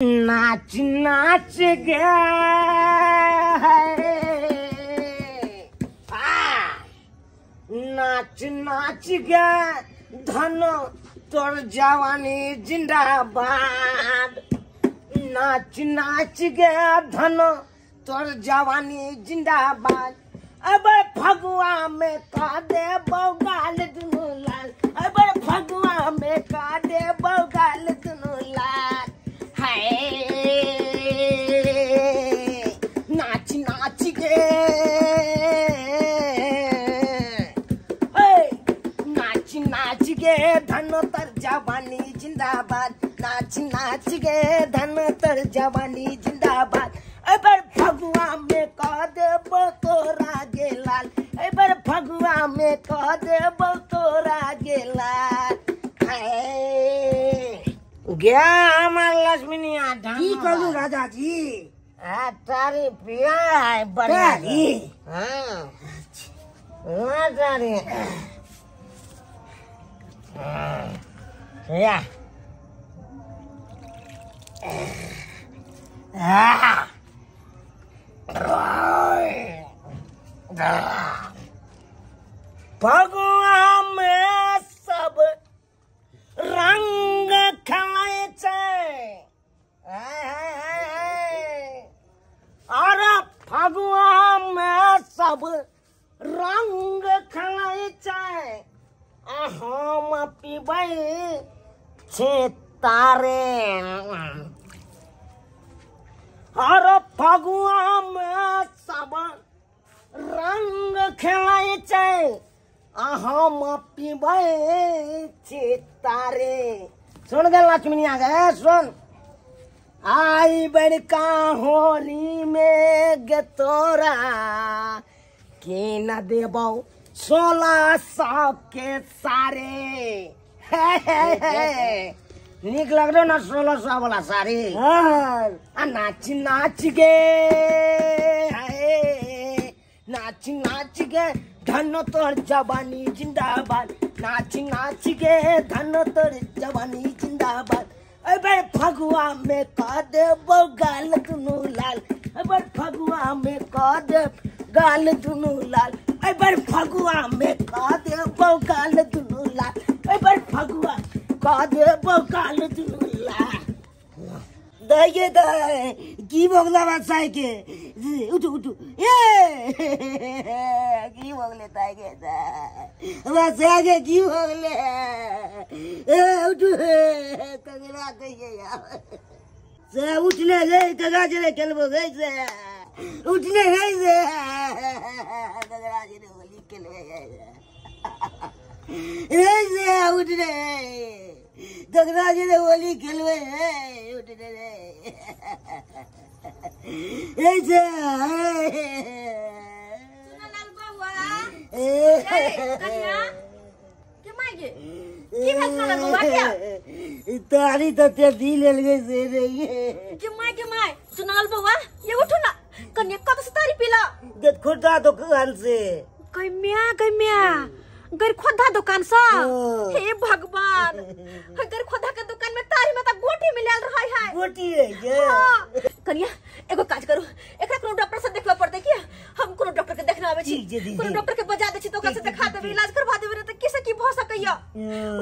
नाच नाच गया, नाच नाच गया धन तोर जवानी जिंदाबाद। नाच नाच गया धन तोर जवानी जिंदाबाद। अब फगुआ में का दे बगाल दुनू लाल, अब फगुआ में का दे बगाल दुनू लाल। हाय नाच नाच गे, नाच नाच गे धन तर जवानी जिंदाबाद। नाच नाच गे धन तर जवानी जिंदाबाद। अबर फगुआ में कह देबो तोरा गे लाल, अबर फगुआ में कह देबो तोरा गे लाल। गया हमार लक्ष्मीनिया की कहलू राजा जी? आ तारी पिया है बढ़िया। हां ना तारी या फगुआ में सब रंग खेलाय छै, अरे फगुआ में सब रंग खेलाय छै, हम पीबै छे तारे। अरे फगुआ में सब रंग खेलाय छै, हम पीबै छी तारे। सुन गे लक्ष्मीनिया गे सुन, आई बड़का होली में गे तोरा के न देबौ 1600 के सारे। हे निक लगलो ना 1600 वाला साड़ी। आ नाच नाच गे, नाच नाच गे धन तोर जवानी जिंदाबाद। नाच नाच गे धन तोर जवानी जिंदाबाद। अबर फगुआ में कह देबो गाल दुनू लाल, अबर फगुआ में कह दे गाल दुनू लाल। अबर फगुआ में कह देबो गाल दुनू लाल, अबर फगुआ कह देबो गाल दुनू लाल। दाइये दाइ की भोगला बादशाह के? उठू उठू, ए की भोगले दाइ के बादशाह के की भोगले? ए उठू कगरा कहिए से उठने रे, कगरा चले खेलबो गई से उठने गई से कगरा चले होली खेलबे रे से उठने कगरा चले होली खेलबे उठने रे ऐसे। सुनलाल बउआ, ए कन्या के माय गे की भेल सुनलाल बउआ के? तारी तो ते दी लेल गई से रे के my. Sunalal बउआ ये उठू ना, कन्या कब से तारी पीला? देख खोदा दुकान से। गैम्या गैम्या गर खोदा दुकान सा? हे भगवान, गर खोदा के दुकान में तारी में त गोटी मिलल रहै है। गोटी है ये। हां कन्या एगो काज करू, एकरा कोनो डॉक्टर से देखबे पड़तै की? हम कोनो डॉक्टर के देखना आबै छी, कोनो डॉक्टर के बजा दै छी त ओकरा से देखा देबै, इलाज करवा देबै, त की से की भ सकैया।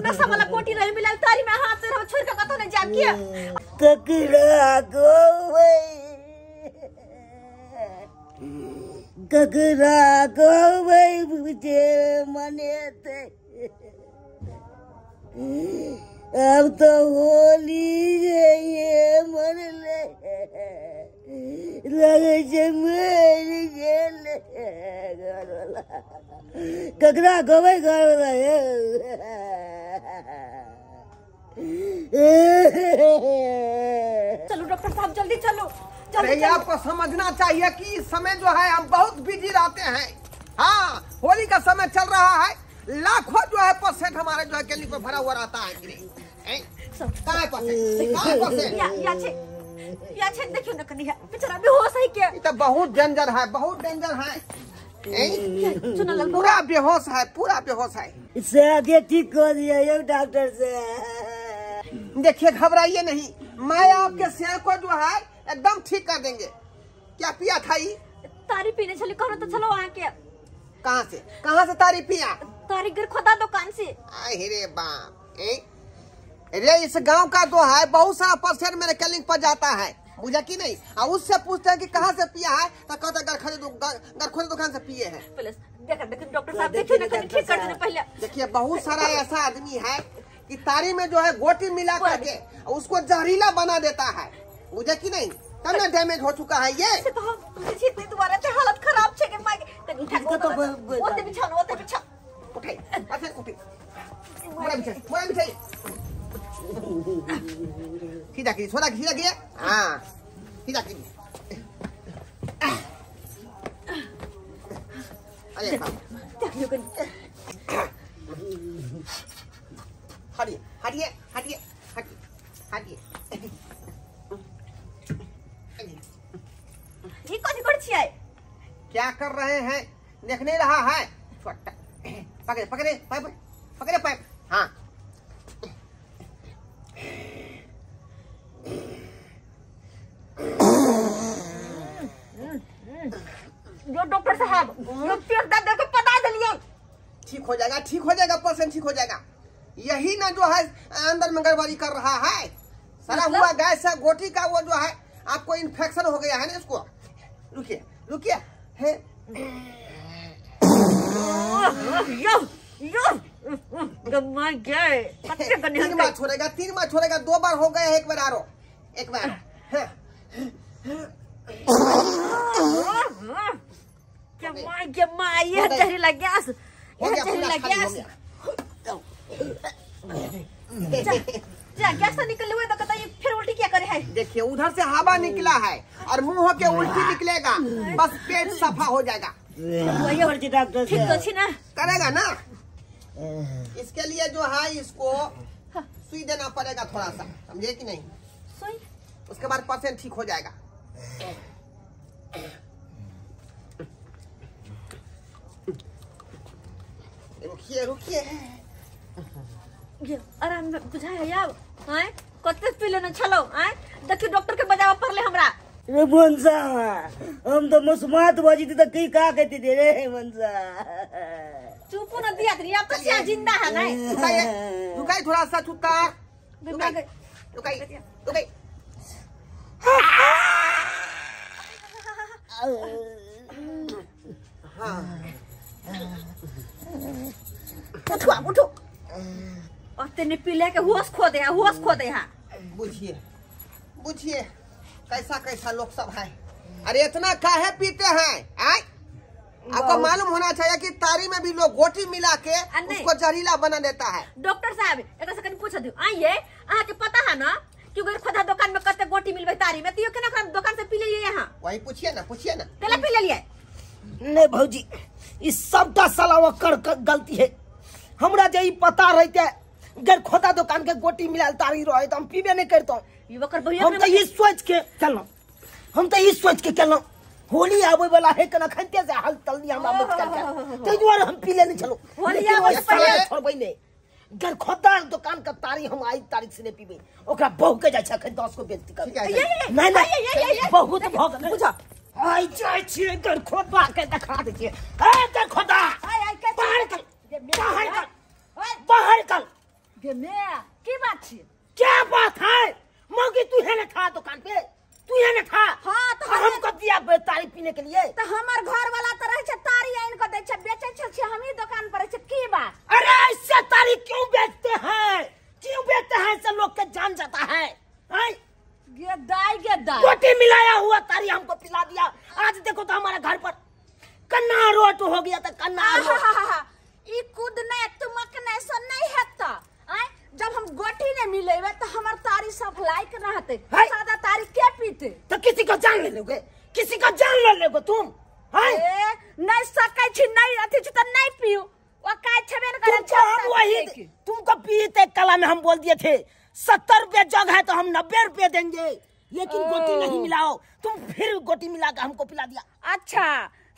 नशा वाला गोटी रहे मिलल तारी में, हाथ से हम छोड़ के कतौ नै जाब की? ककरा गोबै ककरा गोबै बुझे मनेते, अब तो होली ये मरले लगे छै मर गेले घरवाला। ककरा गोबै घरवाला? चलो डॉक्टर साहब जल्दी चलो। अरे आपको समझना चाहिए कि इस समय जो है हम बहुत बिजी रहते हैं। हाँ होली का समय चल रहा है, लाखों जो है परसेंट हमारे जो है क्लिनिक में भरा हुआ रहता है कि नहीं? कहाँ परसेंट, कहाँ परसेंट? या छे देखियो ना कन्या बेचारा बेहोश है क्या? ये तो बहुत डेंजर है, बहुत डेंजर है। पूरा बेहोश है, पूरा बेहोश है। इससे आगे ठीक कर दिया ये डॉक्टर से। देखिए घबराइए नहीं, मैं आपके शेर को जो है एकदम ठीक कर देंगे। क्या पिया था ये? तारी पीने चली कहो तो चलो वहाँ के। कहाँ से तारी पिया? तारी घर खोदा दुकान से। अरे बाप रे, इस गांव का तो है बहुत सारा परसेंट मेरे क्लिनिक पर जाता है, बुझा कि नहीं? और उससे पूछते हैं कि कहाँ से पिया है तो कहते हैं गरखोदे दुकान से पिए हैं। देखो डॉक्टर साहब देखिए ना, ठीक कर देने पहले। देखिए बहुत सारा ऐसा आदमी है कि तारी में जो है गोटी मिला करके उसको जहरीला बना देता है, बुझा कि नहीं? तब ना डैमेज हो चुका है ये। तो दोबारा से हालत खराब छे के माय ओते बिछाओ, ओते बिछाओ। उठाई अच्छा उठाई, मोड़ा बिछाई, मोड़ा बिछाई, सीधा कीजिए, थोड़ा सीधा कीजिए, हाँ सीधा कीजिए। अरे हटिए हटिए हटिए हटिए हटिए। ये कौन कर छियै? क्या कर रहे हैं देख नहीं रहा है? पकड़े पकड़े पाइप, पकड़े पाइप। हाँ जो डॉक्टर साहब पेट दर्द के पता दिलिए। ठीक हो जाएगा, ठीक हो जाएगा, परसेंट ठीक हो जाएगा। यही ना जो है अंदर में गड़बड़ी कर रहा है, सड़ा हुआ गैस है गोटी का, वो जो है आपको इन्फेक्शन हो गया है ना इसको। रुकिए रुकिए, है यो यो 3 बार छोड़ेगा, 3 बार छोड़ेगा, 2 बार हो गया, एक बार आरो, एक बार। ये जहरीला गैस, ये जहरीला गैस। जा गैस से निकले हुए तो कहता ये फिर उल्टी क्या करे है? देखिए उधर से हवा निकला है और मुंह होके उल्टी निकलेगा, बस पेट सफा हो जाएगा। ठीक तो छी ना? करेगा ना। इसके लिए जो है इसको सुई देना पड़ेगा थोड़ा सा, समझे कि नहीं? सुई, उसके बाद परसेंट ठीक हो जाएगा। रुकिए रुकिए, आराम बुझाय यार। आय कते पी लेने छलो? आय देखियो डॉक्टर के बजावा पड़ले हमरा। रे मनसा, हम तो मसमात बजी थी तो की का कहती थी रे मनसा। चुप न दिया रे, अब तो सिया जिंदा है नहीं। रुकाइए रुकाइए थोड़ा सा, चुपका रुकाइए रुकाइए रुकाइए। हाँ उठो उठो, और तेने पी ले के होश खो दे, होश खो दे। हाँ बुझिए बुझिए कैसा कैसा लोग सब है। अरे इतना काहे पीते हैं? आय आपको मालूम होना चाहिए कि तारी में भी लोग गोटी मिला के उसको जहरीला बना देता है। डॉक्टर साहब एक से कनी पूछ दियो, आइए अहाँ के पता है ना कि गैर खोदा दुकान में कते गोटी मिलबे तारी में, तो केना दुकान से पी लिए यहाँ? वही पूछिए ना, पूछिए ना। केला पी लेलिए? नहीं भौजी, इस सबटा साला ओकर गलती है। हमरा जे ई पता रहते गैर खोदा दुकान के गोटी मिलाल तारी रहे तो हम पीबे नहीं करतौ। हम तो ई सोच के चलौ, हम तो ई सोच के चलौ होली आवे वाला है कना खनते से हाल तलनी हमरा मत कर के, तै दुआरे हम पी लेने चलो। होली आवे से पहले छोड़बै नहीं। गैर खोदा दुकान के तारी हम आई तारीख से नहीं पीबे, ओकरा बहु के जाइ छै अखन 10 को बेइज्जती कर। नहीं नहीं बहुत भऽ गेल, बुझा आई जाइ छियै गैर खोदा के देखा दै छियै। ए गैर खोदा बाहर निकल, बाहर निकल, बाहर निकल। गे मैं की बात छी? क्या बात है मौगी, तू है ना था दुकान पे, तू है ना था। हाँ तो हमको दिया तारी पीने के लिए। तो हमार घर वाला तो रहे छे तारी आइन के दै छे, बेचै छे, हम ही दुकान पर छे। की बात? अरे ऐसे तारी क्यों बेचते हैं, क्यों बेचते हैं? सब लोग के जान जाता है। गे दाई गे दाई, गोटी मिलाया हुआ तारी हमको पिला दिया। आज देखो तो हमारे घर पर कन्ना रोट हो गया था, कन्ना रोट। ई कूद नहीं तुमक नहीं सो नहीं हेता। आय जब हम गोटी नहीं मिलेबे तो हमर तारी सब लायक रहते, सादा तारी के पीते? तो किसी को जान ले लोगे, किसी को जान ले लोगे तुम? हाय नहीं सकै छी, नहीं अथि छी त नहीं पीऊ। ओ काय छबे न करे। हम वही तुमको पीते कला में हम बोल दिए थे 70 रुपये जग है तो हम 90 रुपये देंगे, लेकिन गोटी नहीं मिलाओ। तुम फिर गोटी मिला के हमको पिला दिया। अच्छा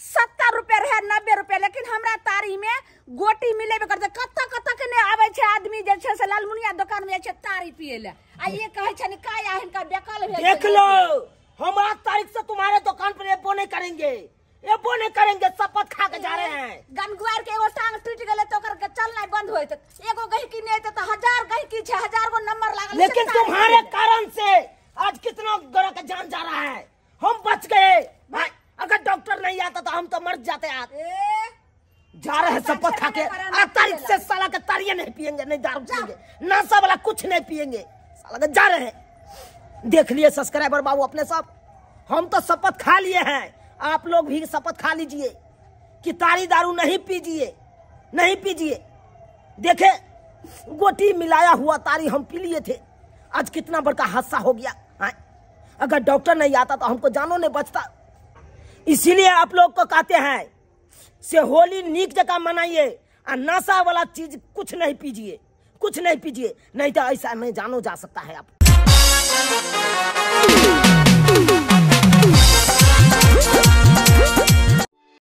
70 रुपया रहे 90 रुपया, लेकिन हमरा तारी में गोटी मिलेबे करते। कत कत के नै आबै छै आदमी जे छै से लालमुनिया दुकान में जाइ छै तारी पिए ले, आ ये कहै छै काया हिनका बेकल भेल। देख लो, हम 8 तारीख से तुम्हारे दुकान पर एबो नहीं करेंगे, एबो नहीं करेंगे, शपथ खा के जा रहे हैं। गनगुआर के एगो टांग टूट गेलै त ओकर चलनाइ बंद होइत, एगो गहिकी नै एतै त 1000 गहिकी छै, 1000 गो नंबर लागल। लेकिन तुम्हारे कारण से आज कितना गोरा का जान जा रहा है, हम बच गए भाई। अगर डॉक्टर नहीं आता तो हम तो मर जाते। आज जा रहे हैं शपथ खा के, 8 तारीख से साला के तारिया नहीं पियेंगे, नहीं दारू पियेंगे, नशा वाला कुछ नहीं पियेंगे, साला के जा रहे हैं। देख लिए सब्सक्राइबर बाबू अपने सब, हम तो शपथ खा लिए हैं, आप लोग भी शपथ खा लीजिए कि तारी दारू नहीं पीजिए, नहीं पीजिए। देखे गोटी मिलाया हुआ तारी हम पी लिए थे, आज कितना बड़का हादसा हो गया। अगर डॉक्टर नहीं आता तो हमको जानो नहीं बचता। इसीलिए आप लोग को कहते हैं से होली नीक जगह मनाइए और नशा वाला चीज कुछ नहीं पीजिए, कुछ नहीं पीजिए, नहीं तो ऐसा में जानो जा सकता है आप।